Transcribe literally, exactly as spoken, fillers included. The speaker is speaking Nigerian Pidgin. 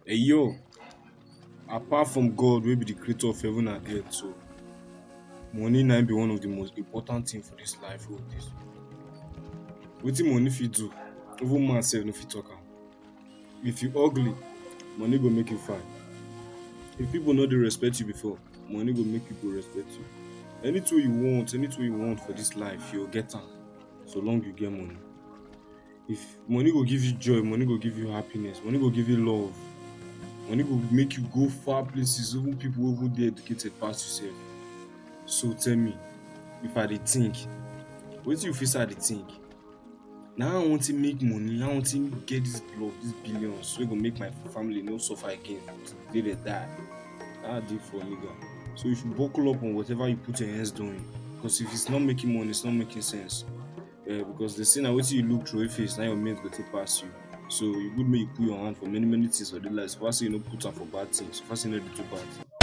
Hey yo, apart from God wey be the creator of heaven and earth, so money na be one of the most important thing for this life wey we dey so. Wetin money fit do, even man sef no fit talk am. If you ugly, money go make you fine. If people no dey respect you before, money go make people respect you. Anything you want, anything you want for this life, you'll get am so long you get money. If money go give you joy, money go give you happiness, money go give you love, money go make you go far places, even people wey even dey educated pass yourself. So tell me, if I dey think, wetin you fit say I dey think? Now I want to make money, I want to get this block, these billions, so go make my family no suffer again till they die. That dey for nigga. So you should buckle up on whatever you put your hands doing, because if it's not making money, it's not making sense. Uh, because the thing na wetin you look through your face, now your mate go take pass you. So you good make you put your hand for many many things for the life. So far say you no put am for bad things, so far say you no do too bad.